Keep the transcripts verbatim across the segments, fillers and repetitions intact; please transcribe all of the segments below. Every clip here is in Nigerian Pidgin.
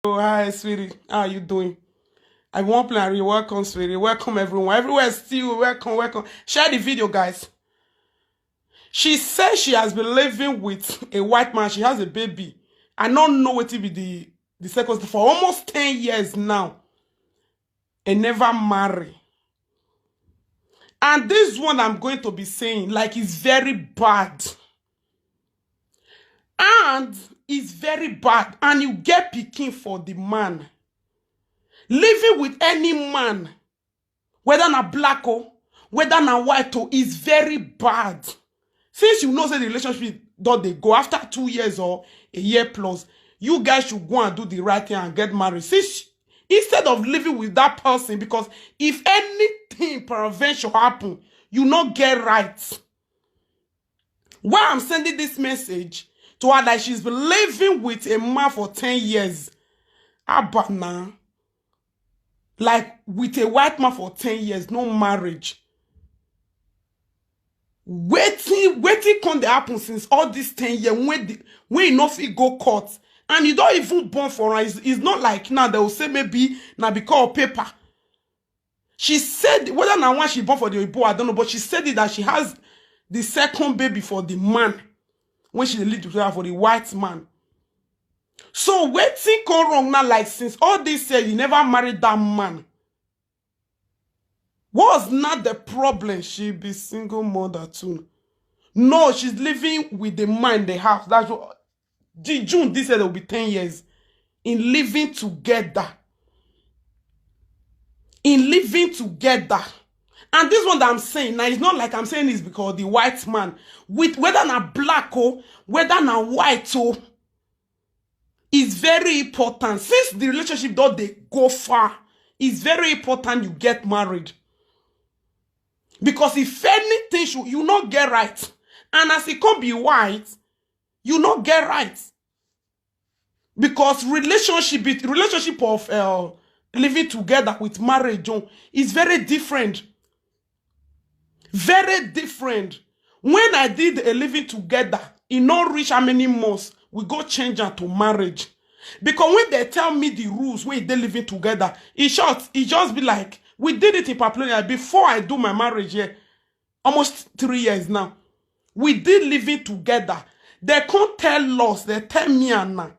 Oh, hi, sweetie. How are you doing? I want plan. Welcome, sweetie. Welcome, everyone. Everywhere, still welcome, welcome. Share the video, guys. She says she has been living with a white man. She has a baby. I don't know what it be the the second for almost ten years now, and never marry. And this one I'm going to be saying, like, is very bad. And it's very bad. And you get picking for the man. Living with any man, whether na black o, whether na white o, is very bad. Since you know say the relationship don dey go after two years or a year plus, you guys should go and do the right thing and get married. Since instead of living with that person, because if anything peradventure happen, you no get right. Why I'm sending this message to her, like, she's been living with a man for ten years. Abana. Like, with a white man for ten years, no marriage. Wetin wetin come dey happen since all this ten years when the when you no fit go court and you don even born for am? It's, it's not like now they will say maybe na because of paper. She said whether na one she born for the oyibo, I don't know, but she said it that she has the second baby for the man when she dey live together for the white man. So wetin come wrong now? Like, since all this year you never married that man, what's not the problem? She be single mother too. No, she's living with the man in the house. That's what the June this year will be ten years in living together. In living together. And this one that I'm saying now, it's not like I'm saying this because the white man, with whether na black o, whether na white o, is very important. Since the relationship don dey go far, it's very important you get married. Because if anything should, you no get right. And as e come be white, you no get right. Because relationship, relationship of uh, living together with marriage, oh, is very different. Very different. When I did a living together, e no reach how many months, we go change am to marriage. Because when they tell me the rules when they living together, in short, e just be like, we did it in Paplonia before I do my marriage here. Almost three years now. We did living together. They can't tell us, they tell me and now.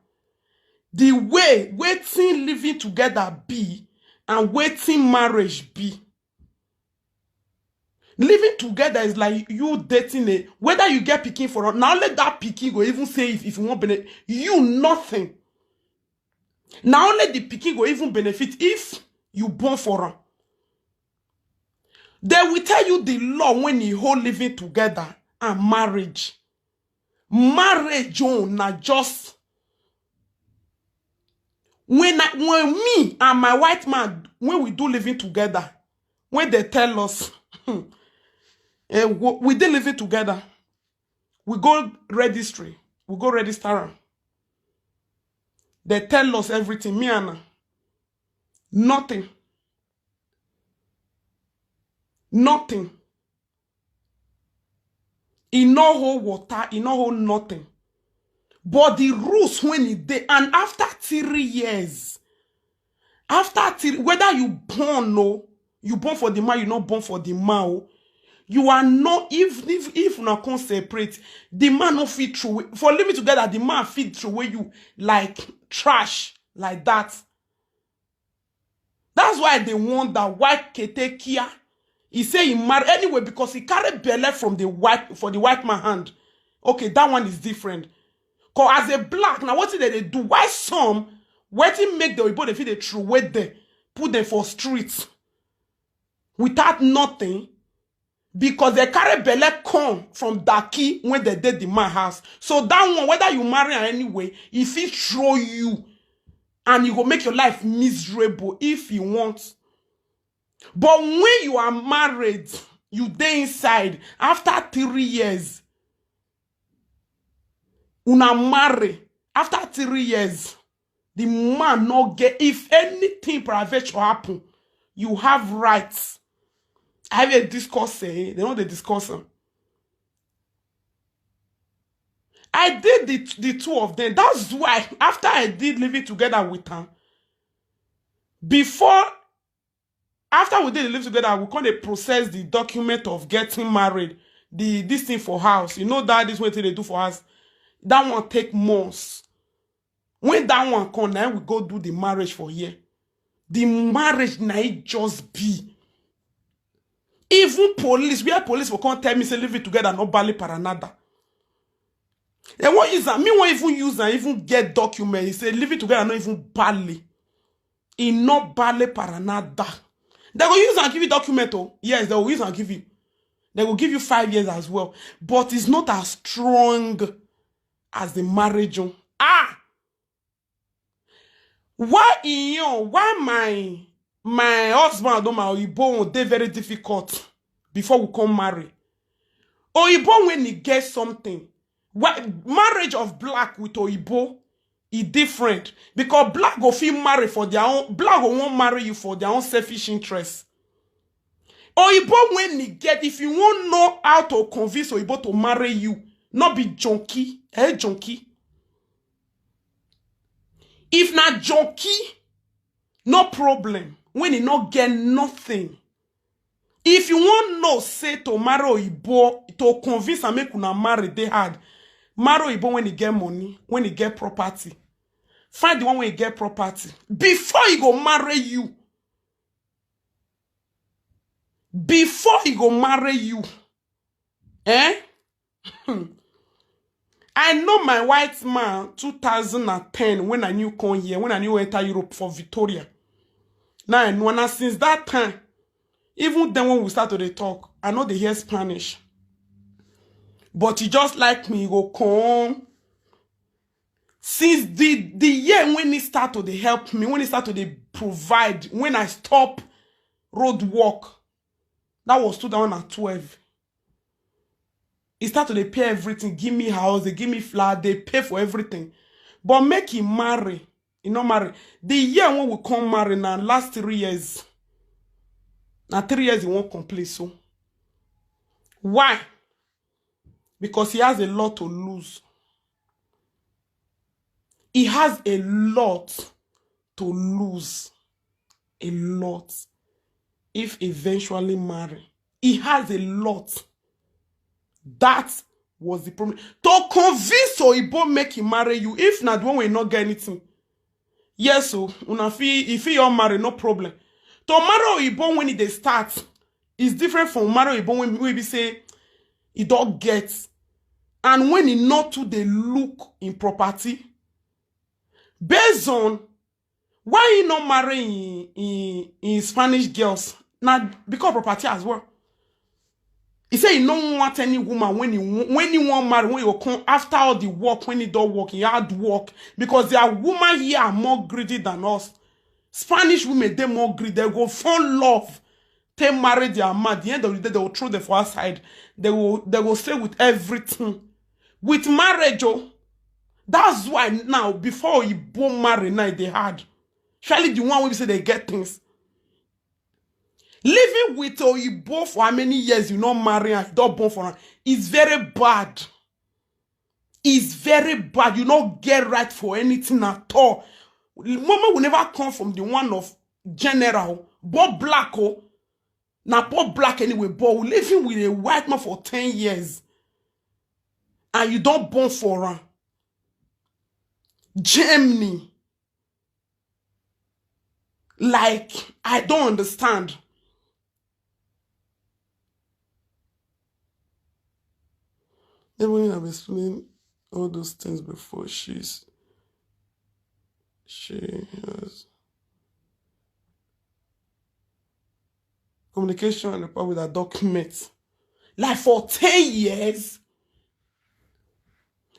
The way wetin living together be and wetin marriage be. Living together is like you dating a, whether you get pikin for, now let that pikin go even say if, if you want benefit, you nothing. Now only the pikin go even benefit if you born for am. They will tell you the law when you hold living together and marriage. Marriage own na just when I, when me and my white man, when we do living together, when they tell us, eh, we, we dey living together, we go registry, we go register am. They tell us everything, me and her. Nothing. Nothing. E no hold water, e no hold nothing. But the rules when e dey, and after three years, after three, whether you born o, you born for the man, you no born for the man o, you are not, if if if una come separate, the man no fit throw away. For living together, the man fit throw away you like trash like that. That's why they wonder why Ketekia, he say he marry anyway because he carry belle from the white, for the white man hand. Okay, that one is different. Cause as a black, now what did they do? Why some, wetin make the Oyibo they feel they throw away there, put them for streets without nothing? Because they carry belle come from Daki when they did the man house. So that one, whether you marry her anyway, if he throw you, and you go make your life miserable if you want. But when you are married, you dey inside after three years. Una marry after three years. The man no get, if anything private should happen, you have rights. I have a discuss, eh? They know they discuss am. I did the, the two of them. That's why after I did living together with her, Before, after we did live together, we come dey process the document of getting married, the this thing for house. You know that is what they do for us. That one take months. When that one come, now we go do the marriage for here. The marriage na it just be. Even police, where police will come tell me say leave it together, no bale paranada. They won't use am. Me won't even use am, even get document. He say leave it together, not even bale. He not bale paranada. They go use and give you document. Oh yes, they will use and give you. They will give you five years as well, but it's not as strong as the marriage. Oh. Ah, why in your why my my husband or my oyibo dey very difficult before we come marry. Oyibo when he get something, why marriage of black with oyibo e different, because black go fit marry for their own, black go wan marry you for their own selfish interest. Oyibo when he get, if you wan know how to convince oyibo to marry you, no be junkie, eh, junkie. If na junkie, no problem. When he no get nothing, if you wan know say to marry oyibo, to convince am make una marry dey hard, marry oyibo when he get money, when he get property. Find the one when he get property before he go marry you. Before he go marry you, eh? I know my white man two thousand and ten when I new come here, when I new enter Europe for Victoria. Now I know, and since that time, even then when we start to dey talk, I know they hear Spanish. But he just like me, he go come. Since the the year when he start to dey help me, when he start to dey provide, when I stop road work, that was two thousand and twelve. He start to dey pay everything, give me house, they give me flat, they pay for everything. But make him marry, he no marry. The year when we come marry now, last three years, now three years he won't complete. So why? Because he has a lot to lose. He has a lot to lose. A lot. If eventually marry, he has a lot. That was the problem. To convince oyibo make he marry you, if not, one will not get anything. Yes, so una fit, if he your marry, no problem. To marry oyibo when he dey start is different from marry oyibo when we be say he don't get, and when he not to dey look in property. Based on why he not marry in, in, in Spanish girls, now because property as well. He say he no want any woman when he wa- when he want marry, when he will come after all the work, when he don't work, he hard work, because their woman here are more greedy than us. Spanish women they more greedy. They go for love, they marry their man. The end of the day, they will throw them for outside. They will they will stay with everything, with marriage. Oh, that's why now before you born marry now they hard. Surely the one will say they get things. Living with oyibo for how many years you not marry and don't born for her is very bad. It's very bad. You not get right for anything at all. Mama will never come from the one of general, but black, oh, now but black anyway, but we living with a white man for ten years and you don't born for her. Germany. Like, I don't understand. Even I've explained all those things before. She's she has communication and the power with her documents. Like for ten years,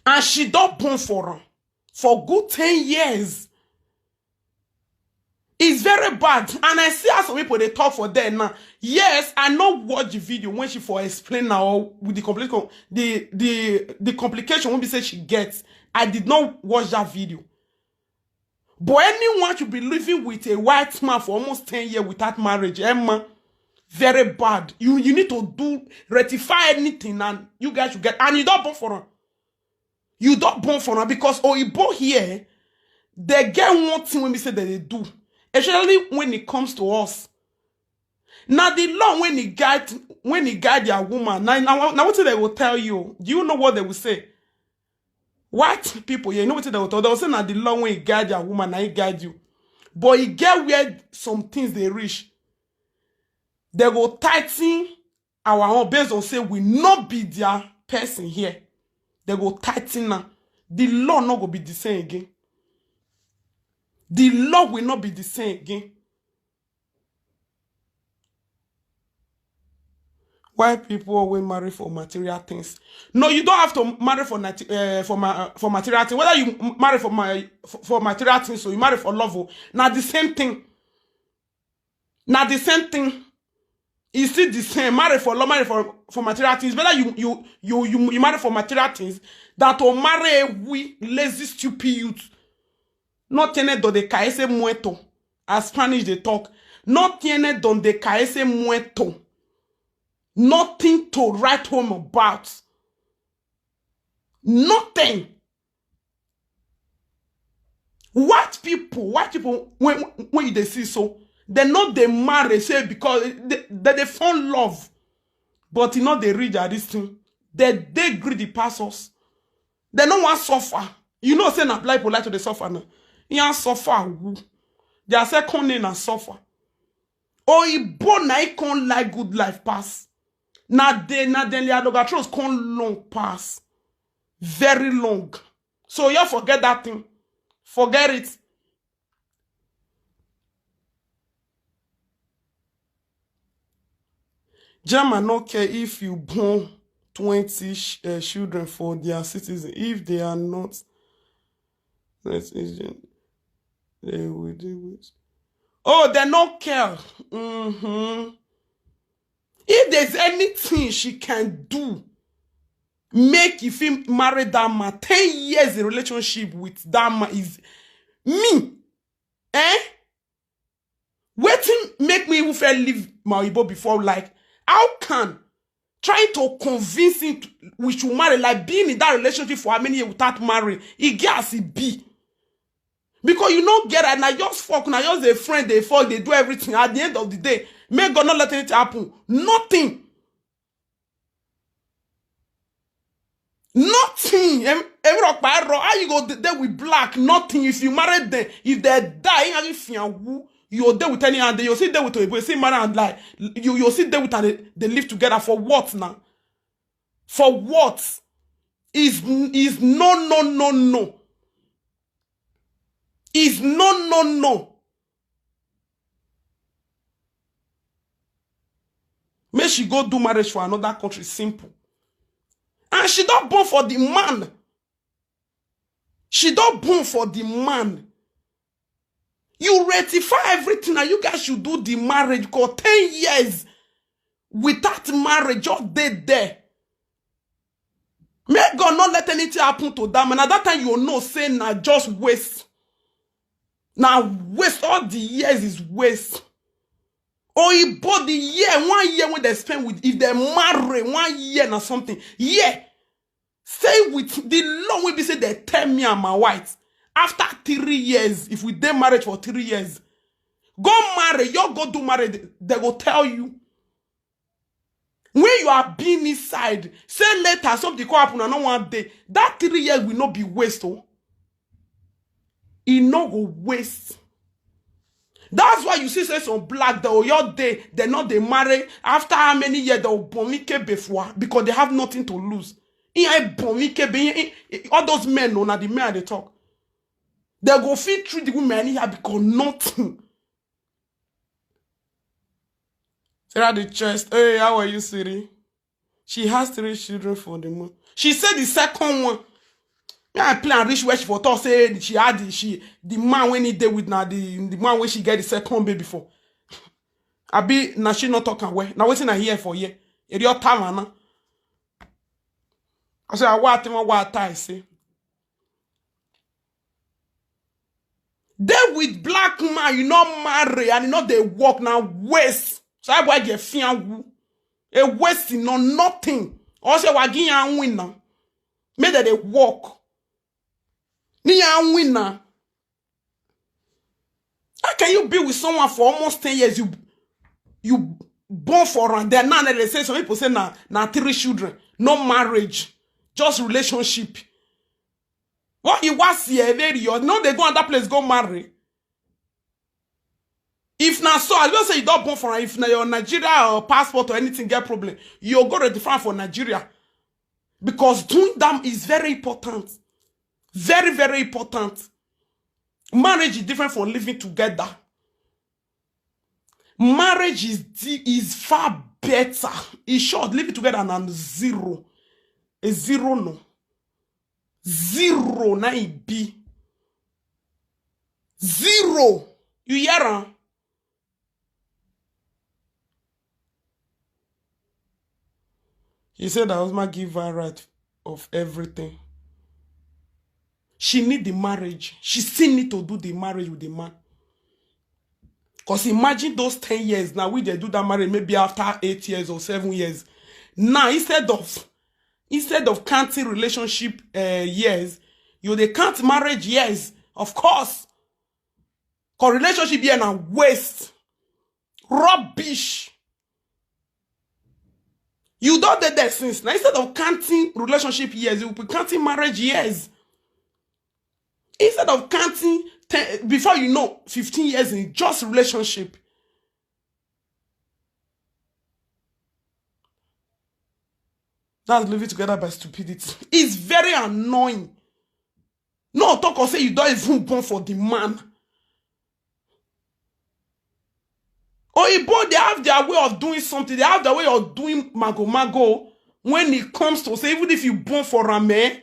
and she don't born for her for good ten years. It's very bad, and I see how some people they talk for there now. Yes, I not watch the video when she for explain now with the complication, the the the complication won't be say she gets. I did not watch that video. But anyone should be living with a white man for almost ten years without marriage, Emma, very bad. You you need to do rectify anything, and you guys should get, and you don't born for her. You don't born for her because oyibo here, they get one thing when we say that they do. especially when it comes to us. Now the law when he guide when he guide their woman. Now now now what they will tell you? Do you know what they will say? White people, you know what they will tell? They will say now the law when he guide their woman, now he guide you. But he get where some things they reach. They go tighten our own based on say we not be their person here. They go tighten now. The law not go be the same again. The law will not be the same again. Why people always marry for material things? No, you don't have to marry for nati- uh, for ma- for material things. Whether you m- marry for my for, for material things or you marry for love, oh, now the same thing. Now the same thing. It's still the same. Marry for love, marry for for material things. Whether you you you you, you marry for material things, that will marry a we lazy stupid youth. Not tiene donde caerse muerto, as Spanish they talk. Not tiene donde caerse muerto. Nothing to write home about. Nothing. White people, white people, when when you they see so, they not they marry say because they they, they found love, but you know they read at this thing. They they greedy pass us. They no want suffer. You know say na black people like to they suffer now. You want suffer. Who? Their second name na suffer. Oyibo na e come like good life pass. Na the na the Leandro Gatros come long pass. Very long. So you forget that thing. Forget it. German no care if you born twenty sh- uh, children for their citizen. If they are not, that is, they will do it. Oh, they no care. Mm-hmm. If there's anything she can do, make if him marry that man. Ten years in relationship with that man is me. Eh? Waiting make me even feel leave my Igbo before. Like, how can trying to convince him to- we should marry, like being in that relationship for how many years without marrying? It gets it be. Because you no get it, now just fuck, now just a friend, they fuck, they do everything. At the end of the day, may God not let anything happen. Nothing. Nothing. Em- Em Rock by Rock, how you go d- there with black? Nothing. If you married them, if they die, if you who you there with any and you see there with a boy, see marry and like you you see there with and they, they live together for what now? For what? Is is no no no no. Is no no no. Make she go do marriage for another country, simple. And she don't born for the man. She don't born for the man. You ratify everything and you guys should do the marriage for ten years without marriage, just dey there. May God not let anything happen to that man. At that time, you know, say na just waste. Now waste all the years is waste. Or he bought the year, one year when they spend with, if they marry, one year or something. Yeah. Stay with the law will be say they tell me and my wife. After three years, if we dey marriage for three years, go marry, you go do marriage, they go tell you. When you are being inside, say later something come happen and no one day. That three years will not be waste. Oh, it no go waste. That's why you see say some black the your day they not they marry after how many years they will bomb before because they have nothing to lose. In a bomb all those men know now the men they talk. They go fit treat the women anyhow because nothing. Sarah the chest. Hey, how are you, Siri? She has three children for the month. She said the second one. Me, I plan reach where she for talk say she had the, she the man when he did with now the the man when she get the second baby for. I be now she not talking where. Now waiting I hear for here. It your time now. I say I want him what I say. They with black man, you not marry and you know they work now waste. So I boy get fian woo. A waste no nothing. Also wagi and win now. Make that they work. Ni and win now. Okay, Can you be with someone for almost ten years? You you born for am. Then now they say, some people say na na three children, no marriage, just relationship. What you was here very yours? No, they go another place, go marry. If na so, I don't say you don't born for am. If na your Nigeria or passport or anything get problem, you go ready for Nigeria, because doing that is very important, very very important. Marriage is different from living together. Marriage is di- is far better. In short, living together than zero. A zero no. Zero na e be. Zero. You hear am? He said her husband give her right of everything. She need the marriage. She still need to do the marriage with the man. Because imagine those ten years now, we they do that marriage maybe after eight years or seven years. Now, instead of instead of counting relationship uh, years, you they count marriage years, of course. Because relationship here now waste, rubbish. You don't did that since now. Instead of counting relationship years, you will be counting marriage years. Instead of counting ten, before you know, fifteen years in just relationship. That's living together by stupidity. It's very annoying. No talk or say you don't even born for the man. Oyibo, they have their way of doing something. They have their way of doing mago mago when it comes to say, even if you born for am, eh,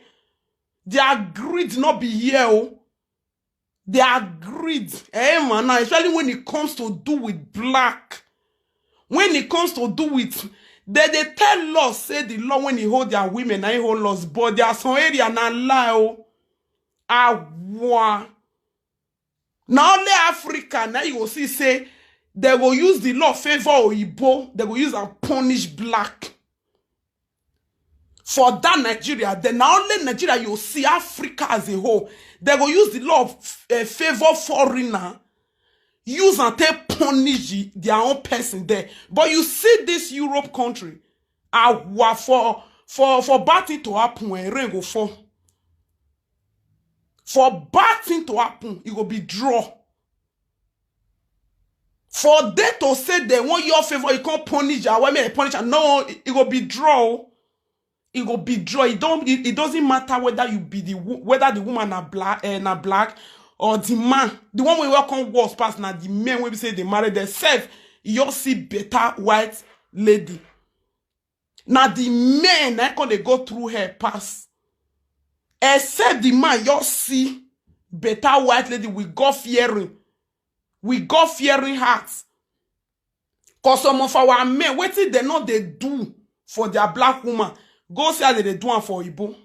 their greed not be here. Oh. Their greed, eh, man, now, especially when it comes to do with black. When it comes to do with, they, they tell us, say the law when he hold their women, I hold us. But there are some area na lie. Oh. Awa. Now only Africa, now you will see, say, they will use the law favor Oyibo, they will use and punish black. For that Nigeria, then now only Nigeria, you see Africa as a whole, they will use the law of uh, favor foreigner, use and take punish the- their own person there. But you see this Europe country, awa, for for for bad thing to happen, eh, rain go fall. For bad thing to happen, it go be draw. For them to say they want your favor, you can't punish her. Why may I punish her? No, it, it go be draw. It go be draw. It don't. It, it doesn't matter whether you be the wo- whether the woman are black, uh, na black, or the man. The one we welcome worse pass now. The men will say they married themselves. You see better white lady. Now the men I can they go through her pass. Except the man you see better white lady with God fearing, with God fearing hearts. Cause some of our men, what did they know they do for their black woman? Go see how they do one for Igbo.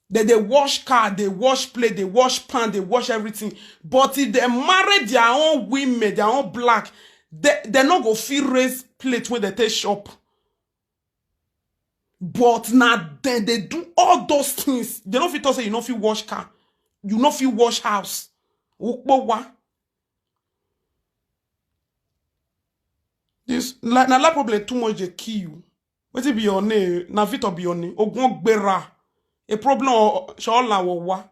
They they wash car, they wash plate, they wash pan, they wash everything. But if they marry their own women, their own black, they they not go feel raise plate when they take shop. But now then they do all those things. They don't feel to say you don't feel wash car, you don't feel wash house. Ukpowa. This like na that problem too much they kill you. What it be your name? Na Victor be your name. Ogun gbera. A problem or shola wa.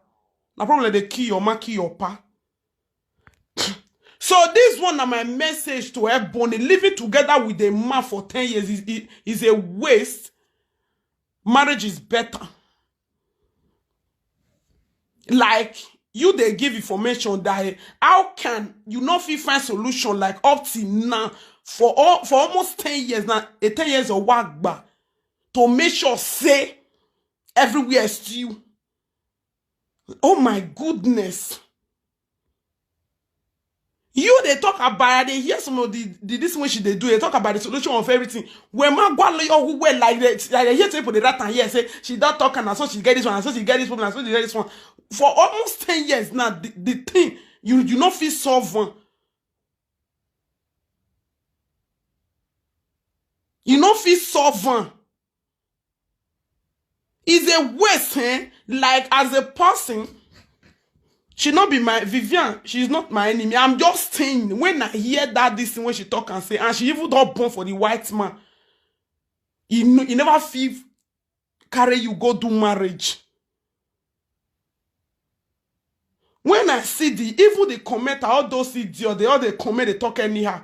Na problem they kill your ma kill your pa. So this one na my message to everybody. Living together with a man for ten years is, is, is a waste. Marriage is better. Like you they give information that eh, how can you not fit find solution like up till now for all for almost ten years now, a ten years or wagba to make sure say everywhere is still. Oh my goodness. You they talk about they hear some of the, the this one she they do. They talk about the solution of everything. When my gwalo your who well like that, like they hear people they rat and hear say she don't talk and so she get this one and so she get this problem and so she get this one. For almost ten years now, the, the thing you you not feel solve one. You not feel solve one. Is a waste, eh? Like as a person, She not be my Vivian. She is not my enemy. I'm just saying, when I hear that this thing when she talk and say, and she even don born for the white man. He, no, he never feel carry you go do marriage. When I see the, even the comment, all those idiots, they all they comment, they talk anyhow.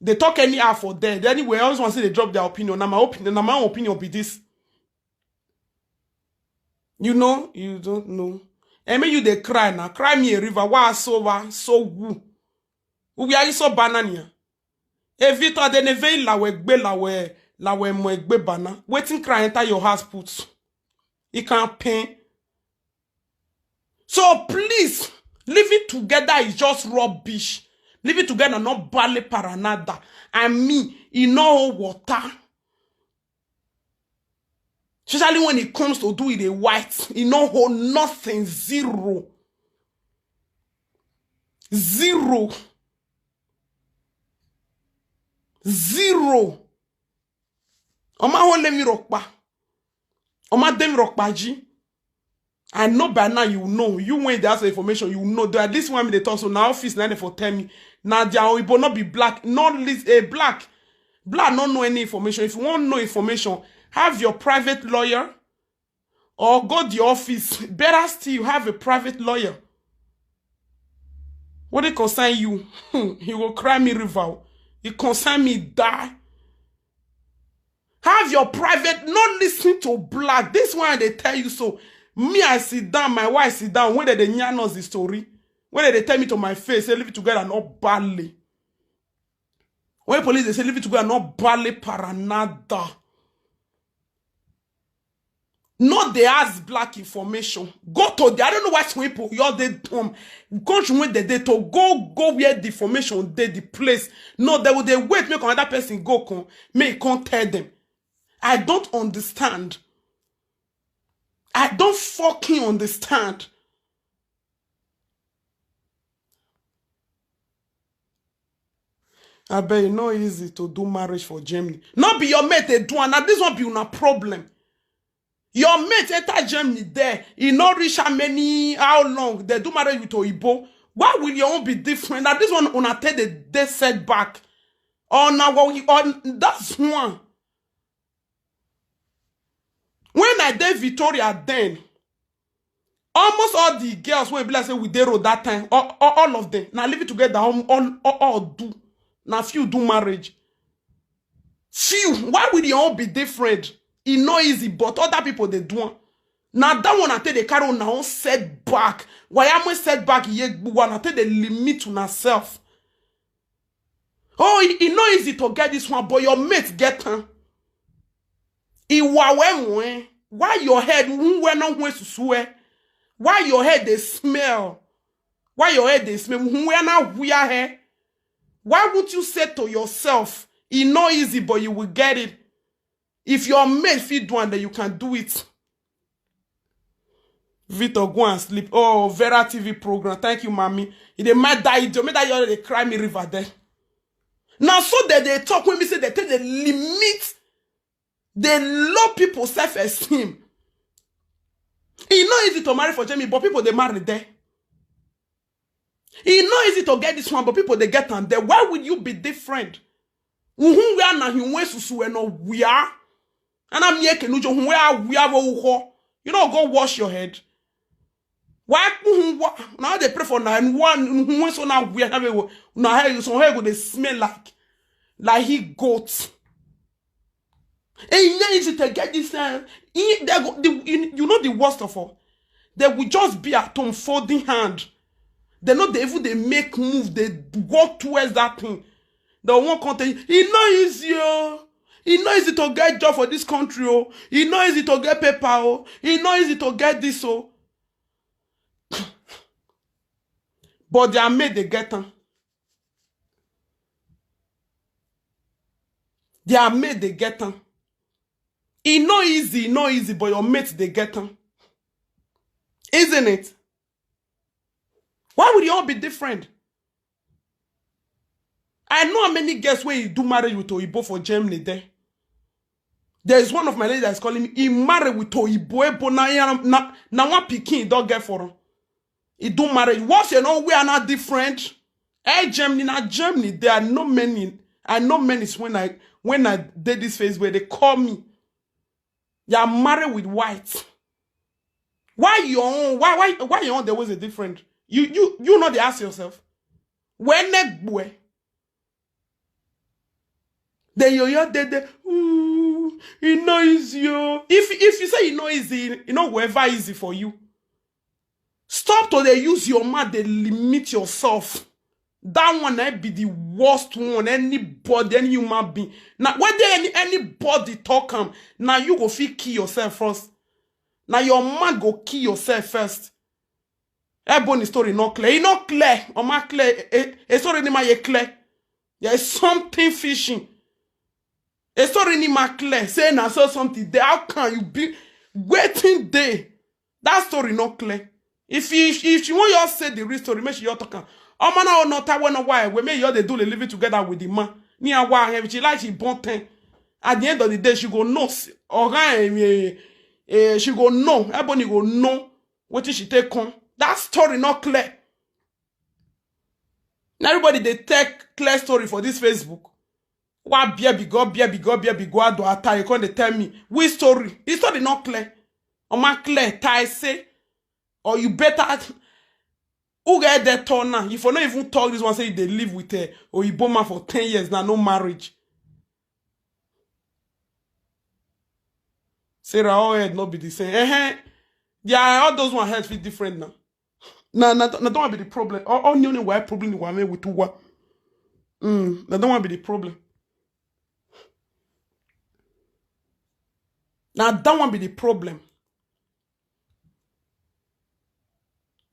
They talk anyhow for dead. Anyway, I always want to say they drop their opinion. Now my opinion, now my own opinion be this. You know, you don't know. And make you they cry now. Cry me a river. Why so wa so woo? We are so banana. Evita de neve lawe gbe lawe lawe mo gbe bana. Wetin cry enter your house put. It can pain. So please, living together is just rubbish. Living together not bale paranada. I mean, e no hold water. Especially when it comes to do it a white, e no hold nothing, zero. Zero. Zero. Oma hole mi rokpa. Oma dem rokpa ji. I know by now you know. You when they ask for information, you know. Though at least when they talk, so now office now they for tell me. Now their Oyibo not be black, not least a black. Black not know any information. If you want no information, have your private lawyer or go the office. Better still, have a private lawyer. What they concern you? You go cry me river. It concern me die. Have your private, not listen to black. This one they tell you so. Me, I sit down, my wife sit down. When they, they yarn us the story, when they, they tell me to my face, say live together, not badly. When police they say live together, not badly paranada. Not they ask black information. Go to the, I don't know why some people you're they um go to when they, they to go go where the information they the place. No, they will they wait make another person go come, may come tell them. I don't understand. I don't fucking understand. I bet you no easy to do marriage for Germany. Not be your mate they do, and this one be una problem. Your mate enter Germany there, he not reach how many, how long they do marriage with Oyibo. Why will your own be different? That this one una take the they set back. Or now what we on that's one. When I did Victoria then, almost all the girls wey be like say we dey road that time, all, all, all of them now living together, all, all, all, all do now few do marriage. Few, why will your own be different? E no easy, but other people they do am. Now that one I tell they carry on now set back. Why am I set back? Ye one I tell they limit to myself. Oh, e, e no easy to get this one, but your mate get am. Iwa we mo eh. Why your head? Who we no we susu eh? Why your head they smell? Why your head they smell? Who we na where eh? Why won't you say to yourself, e no easy, but you will get it? If your mate fit do am, then you can do it. Victor, go and sleep. Oh, Vera T V program. Thank you, mommy. If they might die, idiot, make that you they cry me river there. Now, so that they talk when we say they take the limit, they low people self-esteem. E no easy to marry for Jamie, but people they marry there. E no easy to get this one, but people they get am there. Why will you be different? Uhun where na hin when susu we no where. And I'm here kenujo hun where where wo ho. You know, go wash your head. Why uhun wa now they pray for na and one uhun when so now where have wo na hair so hair go they smell like like he goat. And you know easy to get this uh, he, they go, the, you, you know the worst of all. They will just be at home folding hand. They know they even they make move, they walk towards that thing. They won't contain. E no easy oh. E no easy to get job for this country oh. E no easy to get paper oh. E no easy to get this oh. But they are made they get them. They are made they get them. E no easy, e no easy, but your mates they get them. Isn't it? Why would you all be different? I know how many girls when you do marriage with Oyibo for Germany there. There is one of my ladies that is calling me, he married with Oyibo, Ebo, na, na, na one pikin he don't get for him. He do marriage. What you know, we are not different. Hey, Germany, not Germany. There are no many. I know many when I when I did this phase where they call me. You are married with white. Why your own? Why why why your own? There was a different. You you you know they ask yourself. When next boy? Then you hear they they ooh, it no easy. Oh. If if you say it no easy, you know whoever easy for you. Stop to dey use your mouth dey limit yourself. That one na be the worst one. Anybody, any human being. Now whether any anybody talk am, now you go fit kill yourself first. Now your man go kill yourself first. Ebony story not clear. E not clear. Oma clear. E, e story ni ma ye clear. There is something fishing. E story ni ma clear. Say na so something. There, how can you be waiting there? That story not clear. If you if you want your say the real story, make sure you talk am. Omo na o no ta when why we make you dey do the living together with the man. Ni a wa he she like she born ten. At the end of the day, she go know. Or eh, eh, she go know. Ebony go know what she take come. That story not clear. Now everybody they take clear story for this Facebook. Why beer be go, beer be go, beer be go, do attack? You come they tell me which story? The story not clear. Oma clear, tie say, or you better who get that turn now? If you not even talk this one, say they live with her or you man for ten years now, no marriage. Sarah, all head not be the same. Eh, eh. Yeah, all those one head feel different now. Na na na don't be the problem. All all new why problem wa me with wa. Mm, na don't be the problem. Na that one be the problem.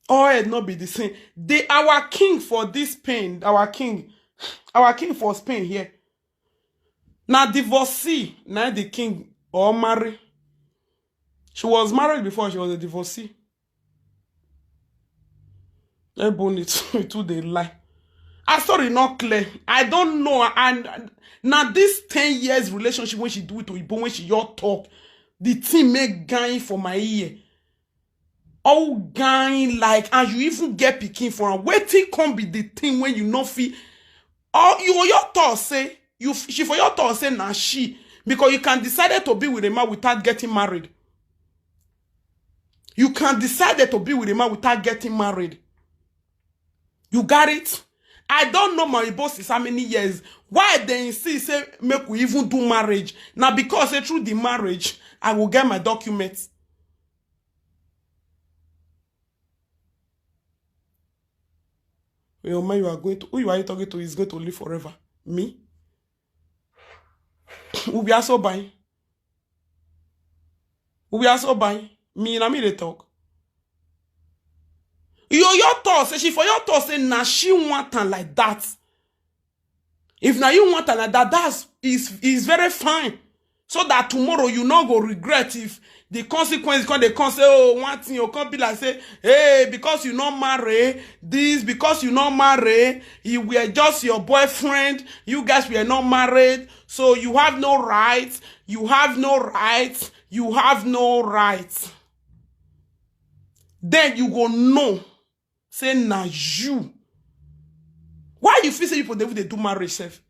All head not be the same. The our king for this Spain, our king, our king for Spain here. Now divorcee, now the king or marry. She was married before she was a divorcee. Ebony too dey lie. I story not clear. I don't know. And now this ten years relationship when she do it to Igbo, when she your talk, the thing make gain for my ear. All gain like, and you even get picking for her. Waiting come be the thing when you no feel. All you your thought say you she for your thought say na she because you can decided to be with a man without getting married. You can decided to be with a man without getting married. You got it? I don't know my boss is how many years. Why they insist say make we even do marriage? Now because say through the marriage, I will get my documents. Your man you are going to who you are talking to is going to live forever. Me? Who be also buying? Who be also buying? Me na me they talk. You your thought say she for your thought say na she want am like that. If na you want am like that, that's is is very fine. So that tomorrow you no go regret if the consequence come dey come say oh one thing you come be like say hey because you no marry this because you no marry you were just your boyfriend you guys were not married so you have no right you have no right you have no right then you go know say na you why you feel say people dey even dey do marriage sef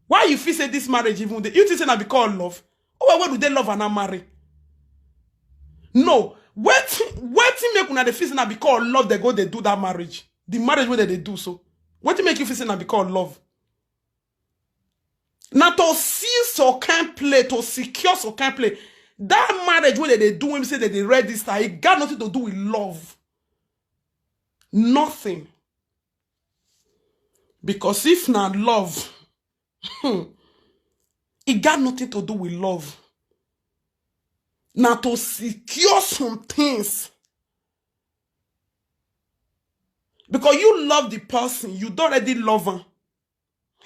why you feel say this marriage even dey you think say na because of love oh well where do they love and not marry no wetin wetin make una dey feel say na because of love dem go dey do that marriage the marriage wey dem dey do so wetin make you feel say na because of love na to see some kind play to secure some kind play that marriage wey dem dey do wey be say dem dey register e got nothing to do with love nothing because if na love e got nothing to do with love na to secure some things because you love the person you don already love am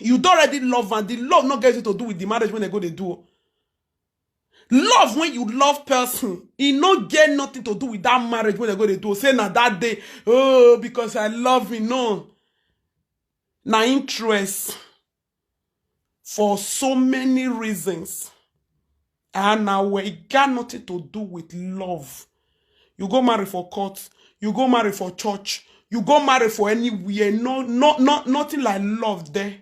you don already love am the love no get anything to do with the marriage wey dem go dey do o love when you love person e no get nothing to do with that marriage wey dem go dey do o say na that day oh because I love you no na interest for so many reasons and na where e got nothing to do with love you go marry for court You go marry for church. You go marry for anywhere. No, no, no, nothing like love there.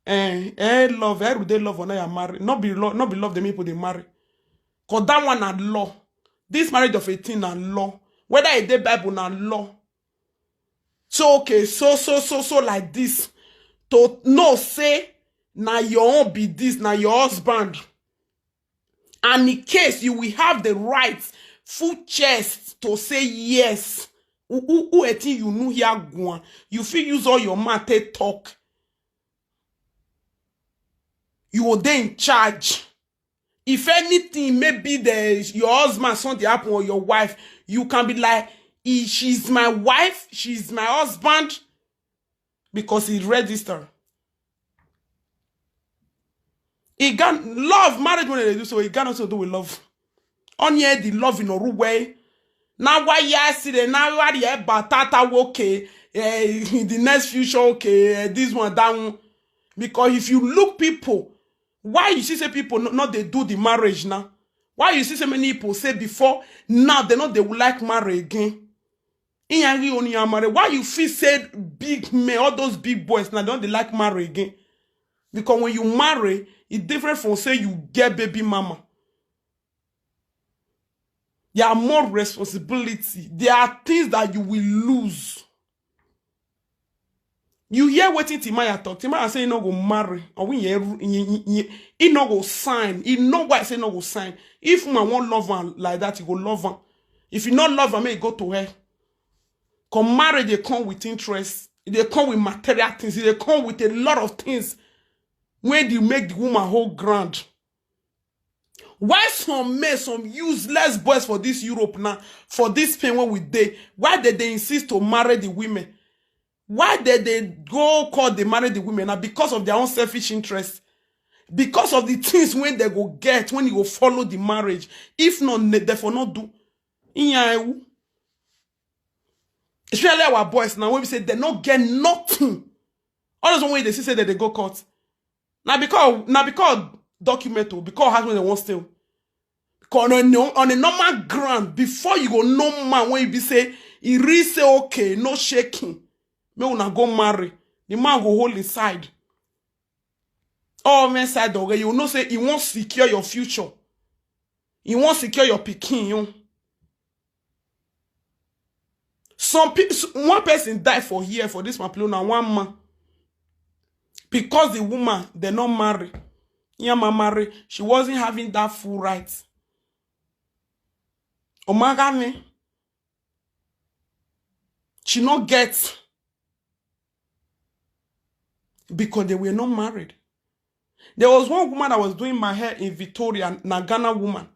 Eh, eh, love. Every day love when I am married. Not be love, not be love the people they marry. Cause that one na law. This marriage of eighteen na law. Whether it dey Bible na law. So okay, so so so so like this. To know say na your own be this, na your husband. And in case you will have the right, full chest to say yes. Who who who eighteen you know here guan. You fit use all your mouth take talk. You will dey in charge. If anything, maybe the your husband something happen or your wife, you can be like, "He- she's my wife, she's my husband," because he register. He got love, marriage when they do so, he got nothing to do with love. Only the love in a way. Now why you see the now what the batata okay, eh, in the next future okay, eh, this one that one. Because if you look people, why you see say people no, no they do the marriage now? Why you see so many people say before now they know they would like marry again? Iyangi oni amare. Why you feel say big men, all those big boys now they don't they like marry again? Because when you marry, it's different from say you get baby mama. There are more responsibility. There are things that you will lose. You hear wetin Timaya talk? Timaya say he no go marry. Or we hear he no go sign. He know why say no go sign. If man won't love her like that, he go love her. If you not love her, may he go to her. Come marriage, they come with interest. They come with material things. They come with a lot of things. When they make the woman whole ground. Why some men, some useless boys for this Europe now, for this pain when we dey, why did they insist to marry the women? Why did they go call they marry the women now? Because of their own selfish interest. Because of the things when they go get, when you go follow the marriage. If not, ne- therefore not do. Iyan ewu. Especially our boys now, when we say they not get nothing. All those one way they see say that they go court. Now because now because document o, because house when they want still. Because on a, no- on a normal ground, before you go no man when you be say, he really say okay, no shaking. May una go marry. The man go hold inside. All men side okay, you know say he won't secure your future. He won't secure your pikin. You. Some pe- s- one person died for here for this Pamplona, one man. Because the woman, they not marry. Yeah, ma marry. She wasn't having that full right. Omagame. She not get because they were not married. There was one woman that was doing my hair in Victoria, na Ghana woman.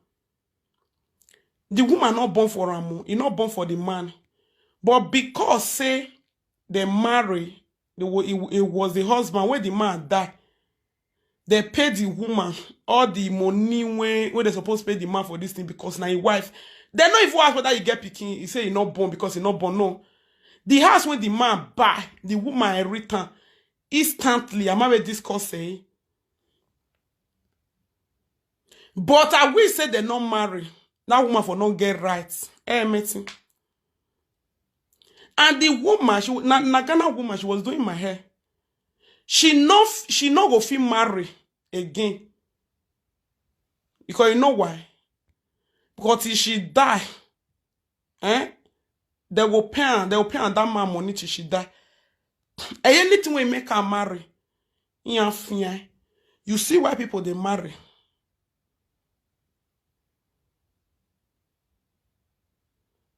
The woman not born for Ramu, he not born for the man. But because say they marry, the, wa- it, it was the husband where the man die. They pay the woman all the money when when they supposed to pay the man for this thing because now his wife. They not even ask whether you get picking. He say he not born because he not born. No, the house when the man buy, the woman return instantly. I'm already discuss say. But I will say they not marry. That woman for not get rights. Eh, meeting. And the woman, she na, na Ghana woman, she was doing my hair. She no, f- she no go fit marry again. Because you know why? Because if she die, eh? They will pay her, they will pay her that man money till she die. And anything will make her marry. Iyan fiyan. You see why people they marry.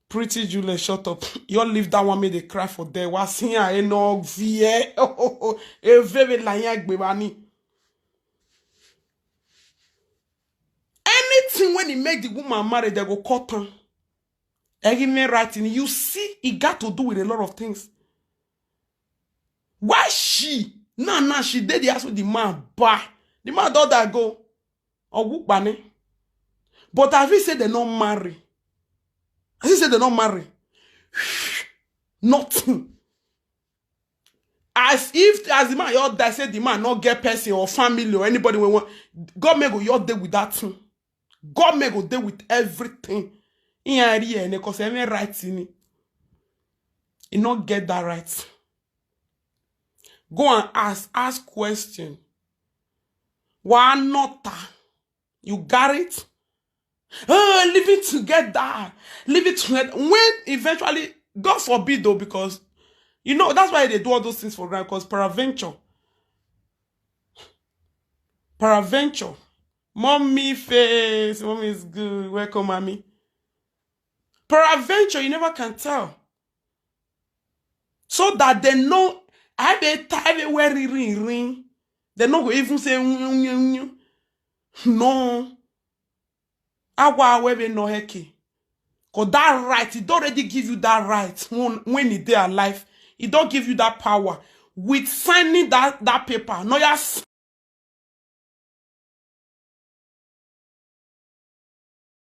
Pretty Juliet, shut up. You leave that one, make they cry for there. Wa sinya eno vie. Eveve la yan gbe ba ni. Anything when he make the woman marry, they go cut her. Every man writing, you see, it got to do with a lot of things. Why she? Now, now she did the house with the man. Bah, the man don't that go. Or whoop bane. But have you said they not marry? Have you said they not marry? Nothing. As if as the man your die say the man not get person or family or anybody we want. God may go your day with that thing. God may go there with everything. In area and cause every right in it. You not get that right. Go and ask, ask question. Why not? You got it? Oh, living together. Living together. When eventually, God forbid though, because you know that's why they do all those things for granted, because peradventure. Peradventure. Mommy face. Mommy is good. Welcome, mommy. Peradventure, you never can tell. So that they know I be tired where ring ring. They no go even say "Unyu, unyu, unyu." No. Awa we be no heki. Cause that right, it already give you that right when, when it dey alive. It don't give you that power. With signing that, that paper, no yes.